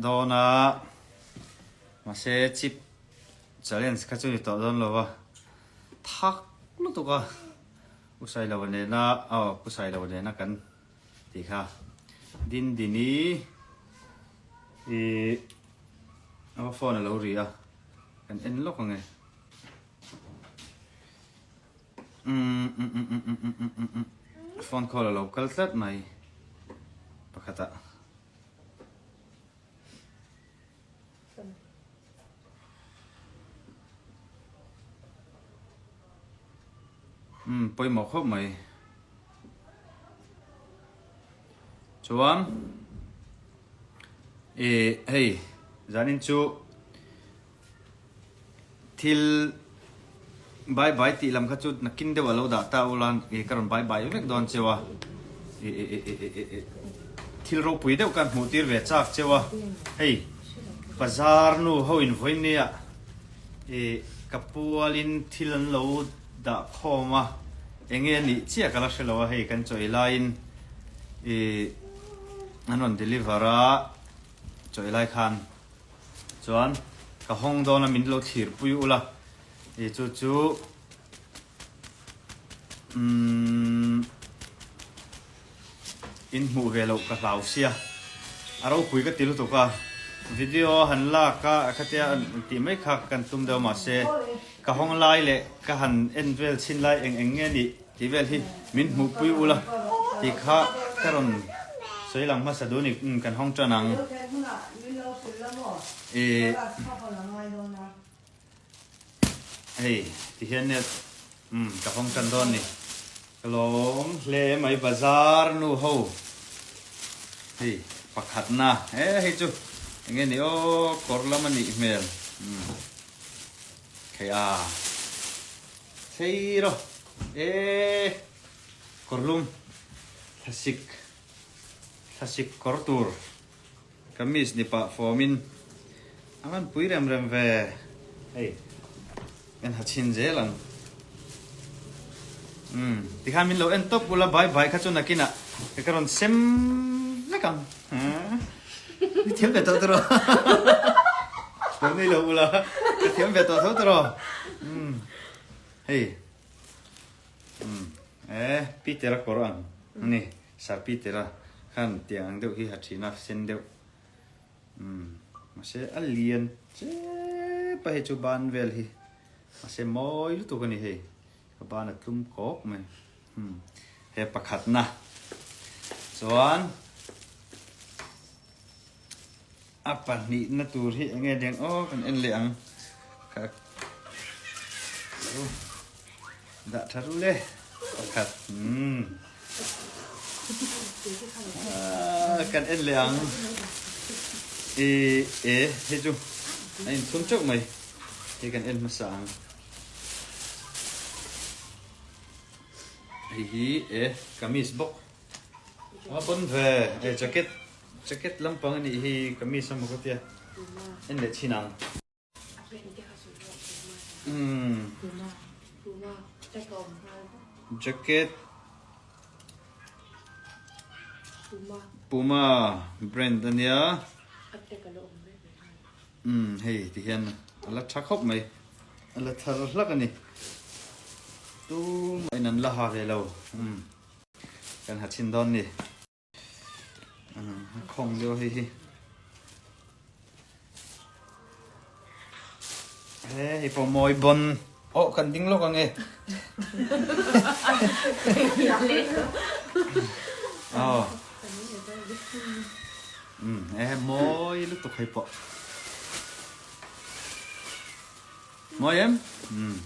Dawn a, mahse chip challenge kha chu ni tawh dawn lo va, thak lutuk a U Sailova nena aw Pu Sailova nena kan tih kha Dindini ih a phone a lo ri a, kan en lawk ang e. Umm umm umm umm umm umm umm umm phone call a lo kal tlat mai pakhatah. Umm pawimawh khawp mai. Chuan ih hei zanin chu Thil bye bye tih lam kha chu nakin deuh a lo dah ta ula i ka rawn bye bye vek dawn cheu a, i i i i i i thil ropui deuh khan hmuh tir ve chak cheu a, hei bazar nu ho in vawiin nia i ka pualin thil an lo dah khawm a, eng nge a nih chiah ka la hre lo a, hei kan chawi laiin i an rawn deliver a chawi lai khan. Chuan ka hawng dawn a min lo thlir pui ula i chu chu umm in hmuh ve loh ka hlau sia a ropui ka ti lutuk a video han lak a khatia tih mai kha kan tum deuh mahse ka hawng lai leh ka han en vel chhin lai eng eng nge nih Tih vel hi min hmuh pui ula tih kha ka rawn sawi lang hmasa duh a ni. Umm kan hawng tan ang. Ih hei ti hian nia umm ka hawng tan dawn ni. Ka lawm hle mai bazar nu ho hei pakhatna e hei chu enge ni aw kawr lam a nih hmel umm hei a. Thei rawh e kawrlum thlasik thlasik kawr tur kamis ni pah fawmin a van pui rem rem ve hei en ha chhin zel ang umm tikhan min lo en tawp ula bai bai kha chu nakinah ka rawn sem vek ang ni thiam ve tawh tawh rawh lo nei lo ula ka thiam ve tawh tho tawh rawh umm hei umm e Peter-a kawr ang ani Sir Peter-a khan tiang ang deuh hi ha thin a sen deuh umm mahse a lian chep a hei chu ban vel hi mahse mawi lutuk a ni hei Ka ban a tlum kawk mai. Hmm. He pakhatna. Chuan a pahnihna tur hi enge deng aw kan en leh ang. Ka dah tha ru le. Pakhat. Hmm. Ah, kan en leh ang. E e hei chu a inthun teuh mai. Hei kan en hmasa ang. Hei hi e kamis bawk a pawn ve e jacket jacket lampang a nih hi kamis a maw ka tia en leh chhin ang umm jacket puma brand a nia. Umm hei ti hian a la tha khawp mai, a la thar hlak a ni. Tumah in an la ha ve lo, umm kan ha chhin dawn ni. Umm a khawng deuh hei hi. He hei pawh mawi bawn. Aw kan ding lawk ang e. Aw. Umm e mawi lutuk hei pawh. Mawi em? Umm.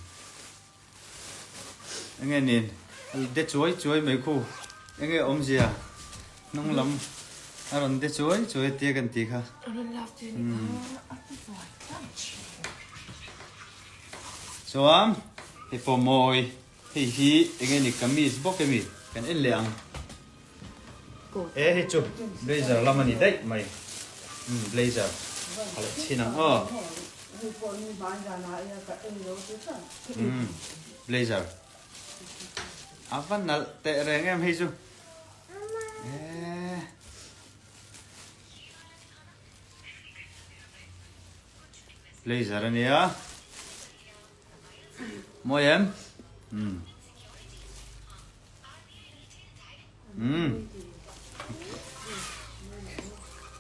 Enge nin de chuai chuai mai khu. Enge awmzia hnung lam a rawn de chuai chuai tia kan tih kha. Umm. Chuan hei pawh mawi hei hi eng nge ni kamis bawk emi kan en leh ang e hei chu blazer lam a ni daih mai umm blazer a leh chhin ang aw umm blazer a va nalh teh reng em hei chu e. Blazer a nia. Mawi em? Umm. Umm.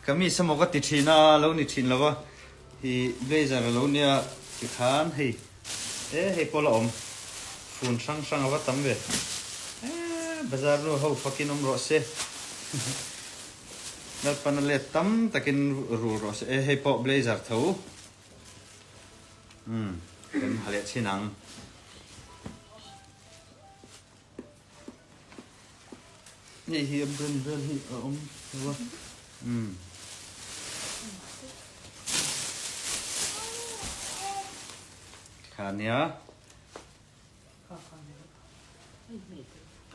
Kamis emaw ka ti thin a, lo ni thin lo va. Hi blazer a lo nia tikhan hei e hei pawh la awm. Fun hrang hrang a va tam ve. E bazar nu ho fakin awm rawh se. Lalpan a let tam takin rul rawh se. E hei pawh blazer tho. Umm kan ha leh chhin ang. Hei hi a brand vel hi a awm lo a. Umm. Kha nia.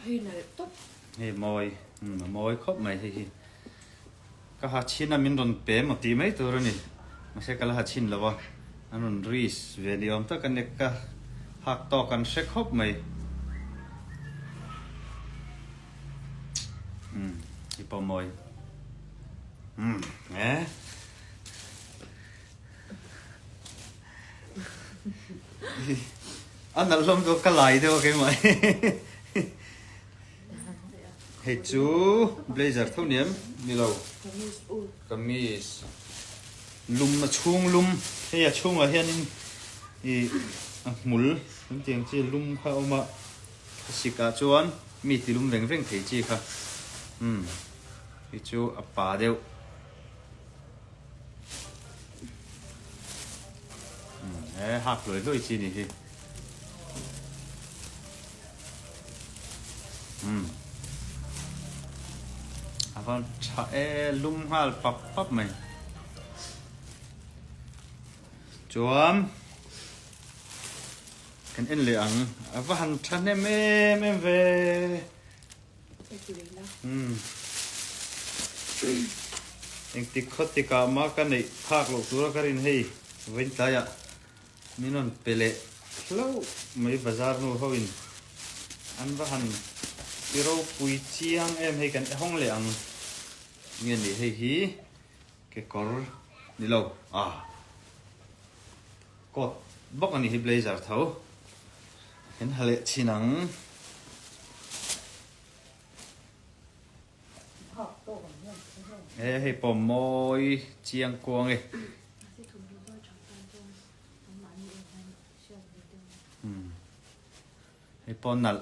Hei nalh tawp. Hei mawi. Umm a mawi khawp mai hei hi. Ka ha chhin a min rawn pe maw tih mai tur a ni. Mahse ka la ha chhin lo a. An rawn risk ve ni awm tak a nia ka hak tawk an hre khawp mai. Umm i pawh mawi. Umm e. A nalh hlawm chu ka lai deuh a keimah hi. Hei chu blazer tho niam ni lo. Kamis lum a chhung lum hei a chhungah hianin ih a hmul kan tih ang chi lum kha a awm a sikah chuan mi ti lum veng veng thei chi kha umm hei chu a pa deuh. He hak hluai hluai chi ni hi. Umm. A van tha e lum nghal pap pap mai. Chuan kan en leh ang. A va han tha hnem em em ve. Umm. Engtik khaw tikah mah ka neih phak loh tura ka rin hei vawiin tlaiah min rawn pe leh hlauh mai bazar nu ho in an va han ti ropui chiang em hei kan hawng leh ang nge ni hei hi kekawr ni lo ah coat bawk a ni hi blazer tho kan ha leh chhin ang. He hei pawh mawi chiang kuang e. Hei pawh nalh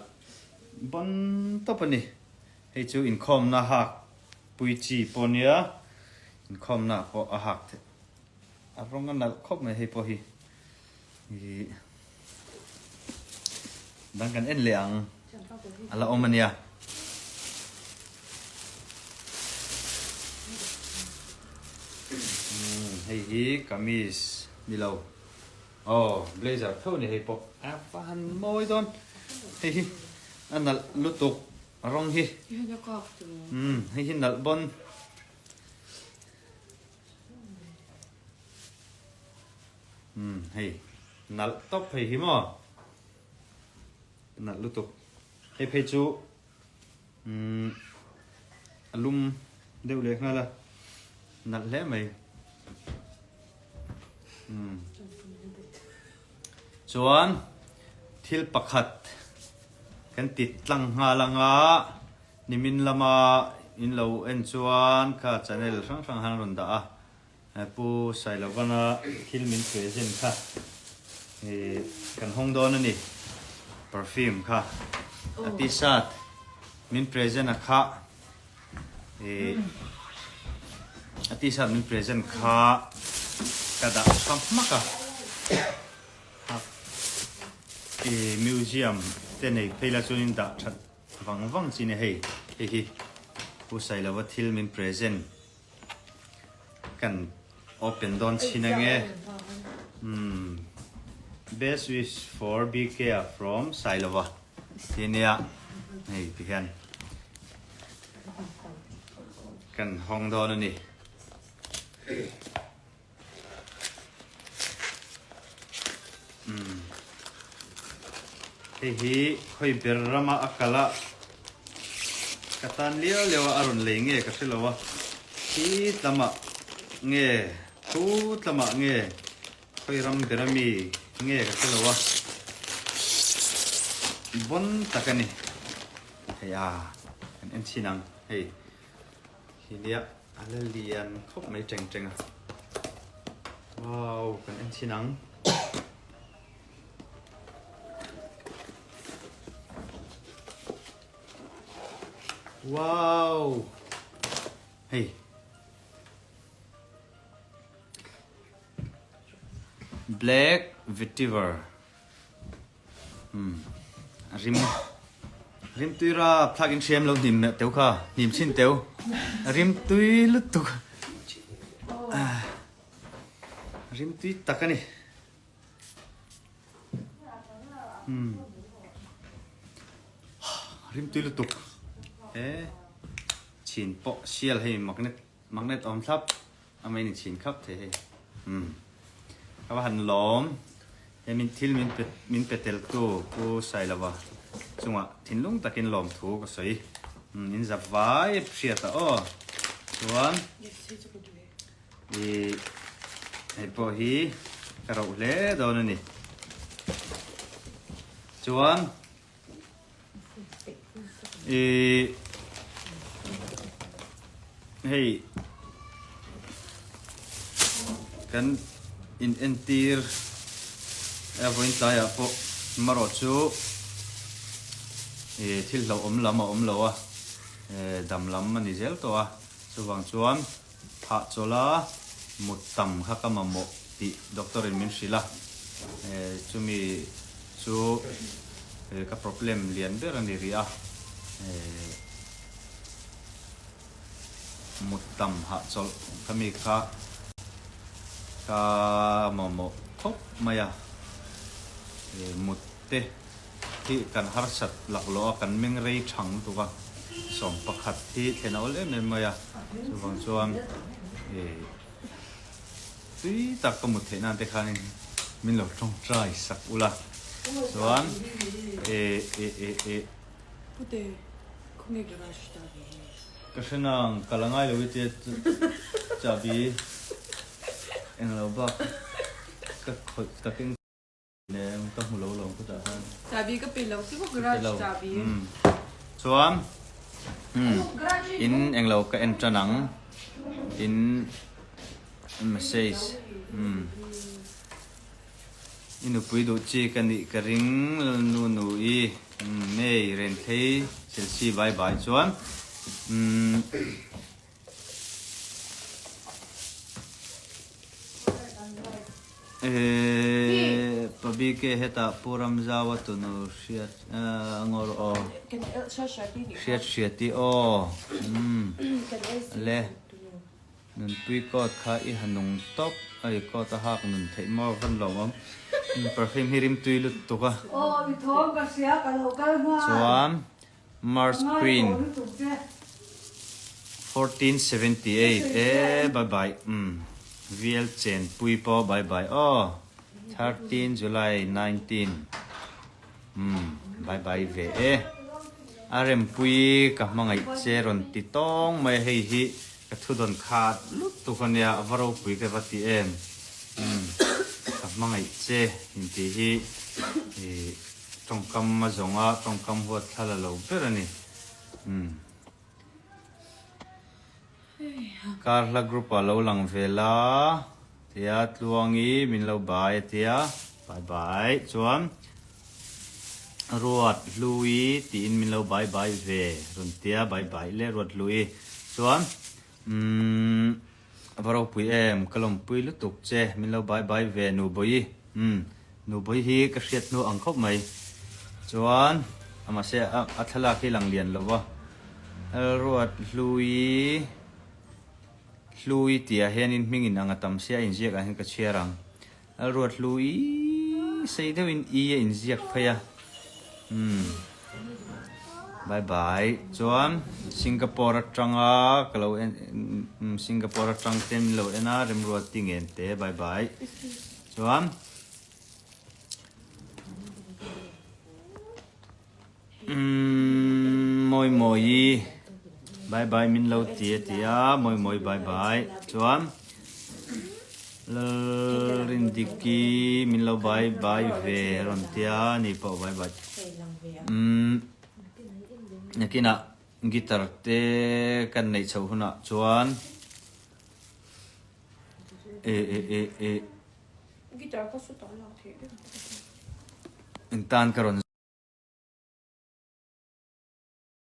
bon tawp a ni. Hei chu inkhawmna hak pui chi pawh nia inkhawmna pawh a hak theih. A rawng a nalh khawp mai hei pawh hi. Ih dang kan en leh ang a la awm a nia. Umm hei hi kamis ni lo aw blazer tho a ni hei pawh a va han mawi dawn hei hi a nalh lutuk rawng hi umm hei hi nalh bawn. Umm hei nalh tawp hei hi maw nalh lutuk hei phei chu umm a lum deuh leh nghal a nalh hle mai umm chuan thil pakhat kan ti tlang nghal anga nimin lama in lo en chuan kha channel hrang hrang han rawn dah a. Pu Sailovana thil min present kha kan hawng dawn a ni. Perfume kha a t-shirt min present a kha a t-shirt min present kha ka dah tha hmak a. Museum te nei phei la chuanin dah that vang vang chi a ni hei. Hei hi Pu Sailova thil min present. Kan open dawn chhin ange. Umm best wish for BK a from Sailova ti ania hei ti hian kan hawng dawn a ni. Umm hei hi khawi ber rama a kal a ka tan liau liau a a rawn lei nge ka hre lo a khi tlamah nge thu tlamah nge. Khawi ram ber ami nge ka hre lo a, bon tak a ni. Hei a, kan en chhin ang hei hi nia a la lian khawp mai teng teng a. Wow, kan en chhin ang. Wow! Hei. Black vetiver umm a rim rim tui ra thlak in hriam lo hnim meuh teu kha hnim chhin teu a rim tui lutuk a rim tui tak a ni umm rim tui lutuk e chhin pawh sial hei magnet Magnet awm thlap a mai ni chhin khap thei hei. Umm. Ka va han lawm. He min thil min pe min pe tel tu Pu Sailova chungah thinlung takin lawm thu ka sawi. Umm in zap vai hriat a aw. Chuan i hei pawh hi ka roh hle dawn a ni. Chuan I hei kan in entir a vawiin tlaiah pawh marawh chu i thil hlauhawm lam a awm lo a dam lam a ni zel tawh a chuvang chuan Hahchawla mut tam kha ka mamawh tih doctor in min hrilh a, chumi chu ka problem lian ber a ni rih a, mut tam hahchawlh kha mi kha ka mamawh khawp mai a, mut te hi kan harsat laklawh a, kan meng rei thang lutuk a, 11 hi thlen a awl em em mai a, chuvang chuan ih tui tak ka mut theih nan te khanin min lo tawngtai sak ula, chuan ih ih ih ih. Pute, khawnge garage chahbi hi? Ka hre nang, ka la ngai lo i tia chahbi englo bak ka khawih takin. Leng ka hmu lo lo ka tah khan. Chahbi ka pe lo ti maw garage chahbi. Chuan in englo ka en tan ang in message i nupui duh chi ka nih ka ring nu nu i nei ren thlei Chelsea bye bye chuan Eee Pabike hetah Pu Ramzaua tunu hriat ngawr aw hriat hriat i aw umm le nunpui coat kha i ha nung tawp a i coat a hak nun theih maw van lo awm perfume hi rimtui lutuk a chuan Mars Queen 1478 e bye bye umm VL Chenpui pawh bye bye aw 13 July 19 umm bye bye ve e a rempui ka hmangaih che rawn ti tawng mai a hei hi ka thu dawn khat lutuk ania a va ropui ka va ti em umm ka hmangaih che intih hi ih Tawngkam a zawng a, tawngkam huat thla la lo ber a ni. Umm. Car hla group ah lo lang ve la tia Tluangi min lo bai a tia bye bye chuan Ruat Hlui tiin min lo bye bye ve rawn tia bye bye le Ruat Hlui chuan umm A va ropui em, ka lawmpui lutuk che, min lo bye bye ve Nubawi. Umm, Nubawi hi ka hriat hnu ang khawp mai. Chuan, mahse a thlalak hi lang lian lo va. Lalruat Hlui, Hlui tih ah hianin hmingin ang a tam sia a inziak ah hian ka chhiar ang. Lalruat Hlui sei deuhin i a inziak phei a. Umm. Bye bye. Chuan Singapore atanga ka lo en umm Singapore atang te min lo en a Remruati ngen te bye bye. Chuan umm Mawi Mawi bye bye min lo ti a ti a Mawi Mawi bye bye. Chuan Lal. Lalrindiki min lo bye bye ve rawn tia ni pawh bye bye. Umm nakinah guitar te kan neih chhoh hunah chuan e e e e engtan ka rawn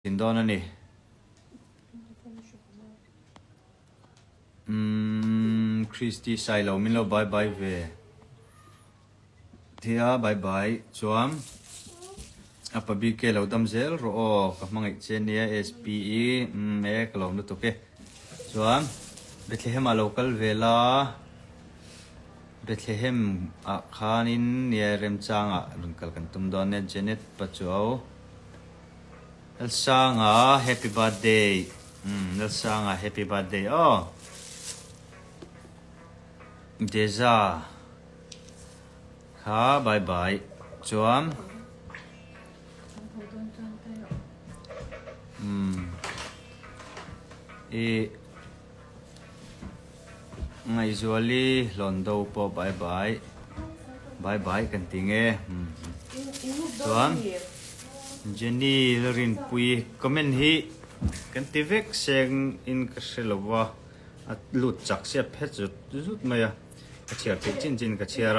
Zin dawn a ni. Umm Christy Sailo min lo bye bye ve. Thia bye bye chuan a pa BK lo dam zel rawh aw ka hmangaih che nia SPE umm e ka lawm lutuk e. Chuan Bethlehem ah lo kal ve la Bethlehem ah khanin nia remchangah rawn kal kan tum dawn nia Janet Pachuau. Lalsanga happy birthday umm Lalsanga happy birthday aw Deza kha bye bye chuan umm i Ngaihzuali Hlawndo pawh bye bye bye bye kan ti nge chuan Jenny Lalrinpuii comment hi kan ti vek seng in ka hre lo va a lut chak sia phet zut zut mai a ka chhiar theih chin chin ka chhiar a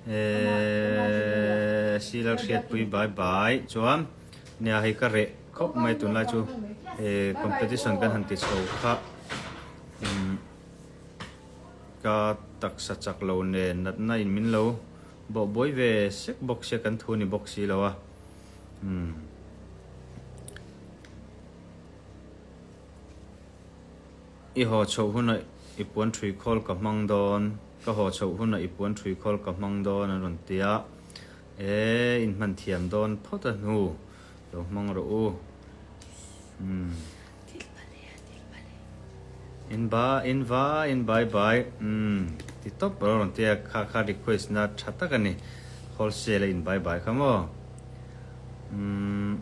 eehh Silalhriatpuii bye bye chuan nia hei ka reh khawp mai tunlai chu eh competition kan han ti chho kha umm ka taksa chak lo nen natna in min lo bawh buai ve sek bawk sia kan thu ni bawk si lo a umm i haw chhoh hunah i puan thui khawl ka hmang dawn ka haw chhoh hunah i puan thui khawl ka hmang dawn an rawn ti a e in hman thiam dawn phawt a hnu. Lo hmang rawh u. Umm. In ba in va in bye bye. Umm. Ti tawp rawh rawn tia kha kha request na tha tak a ni. Wholesale a in bye bye kha maw. Umm.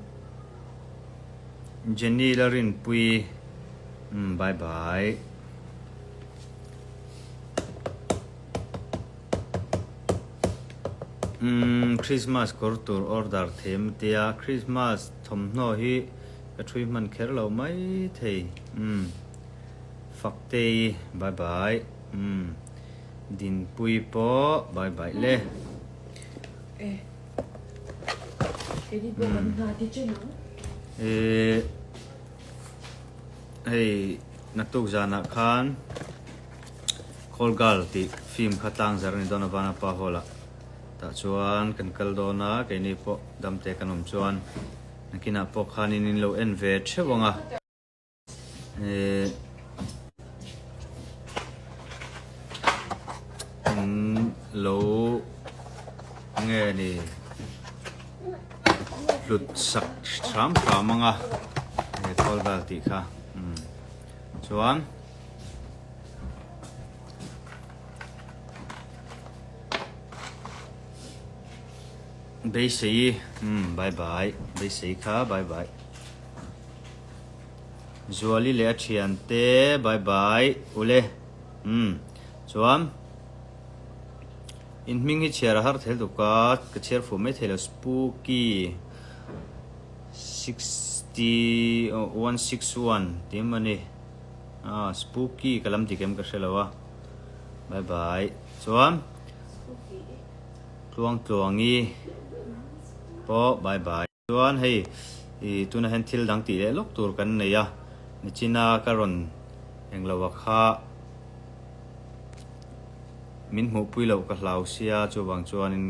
Jenny Larinpuii. Umm bye bye. Umm Christmas kawr tur order them tia Christmas thawmhnaw hi ka thui hman kher lo mai thei umm Faktei bye bye umm Dinpui pawh bye bye le. Umm eh hei naktuk zanah khan. Call Girl tih film kha tlang zar a ni dawn a Vanapa Hall ah tah chuan kan kal dawn a keini pawh damte kan awm chuan nakinah pawh khanin in lo en ve theuh ang a eh in lo nge ni hlut sak hram hram ang a he Call Girl tih kha umm chuan. Beisei umm bye bye beisei kha bye bye Zuali leh a thian te bye bye ule umm chuan in hming hi chhiar a har thei lutuk a ka chhiar fuh mai thei lo spooky 6161 tih em a ni. Ah spooky ka lam dik em ka hre lo a bye bye chuan tluang tluangi pawh bye bye chuan hei ih tunah hian thil dang tih leh lawk tur kan nei a nichina ka rawn englo a kha min hmuhpui loh ka hlau sia chuvang chuanin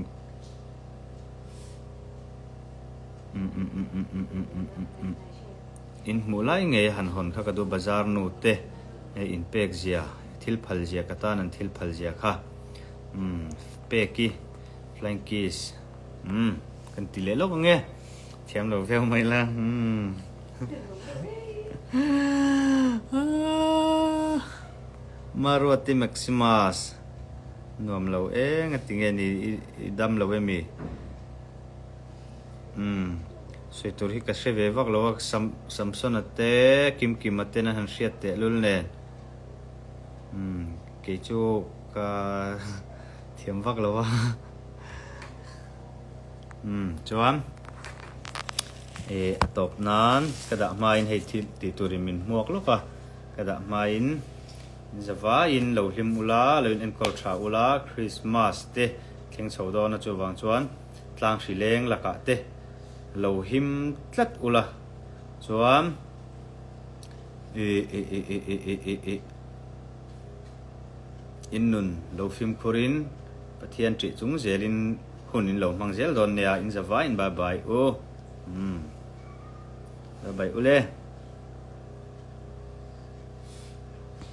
umm umm umm umm umm umm umm umm umm. In hmuh lai ngei a han hawn kha ka duh bazar nu te hei in pek zia thil phal zia ka tan an thil phal zia kha umm pek i flying kiss umm kan ti leh lawk ange thiam lo viau mai la umm Maruati Maximus nuam lo eng a ti nge ni i dam lo emi. Umm sawi tur hi ka hre ve vak lo a, Sam Samsona te Kimkima ten an han hriat teh lul nen umm kei chu ka Thiam vak lo a. Umm chuan eh a tawp nan ka dah hmain hei thil tih turin min hmuak lawk a, ka dah hmain zavaiin lo hlim ula, lo in enkawl tha ula, Christmas te thleng chho dawn a chuvang chuan tlang hri leng lakah te lo him tlat ula chuan ih ih ih ih ih ih ih ih. In nun lo fimkhurin Pathian ṭih chung zelin hun in lo hmang zel dawn nia, in za vaiin bye bye u. Umm. Bye bye u le.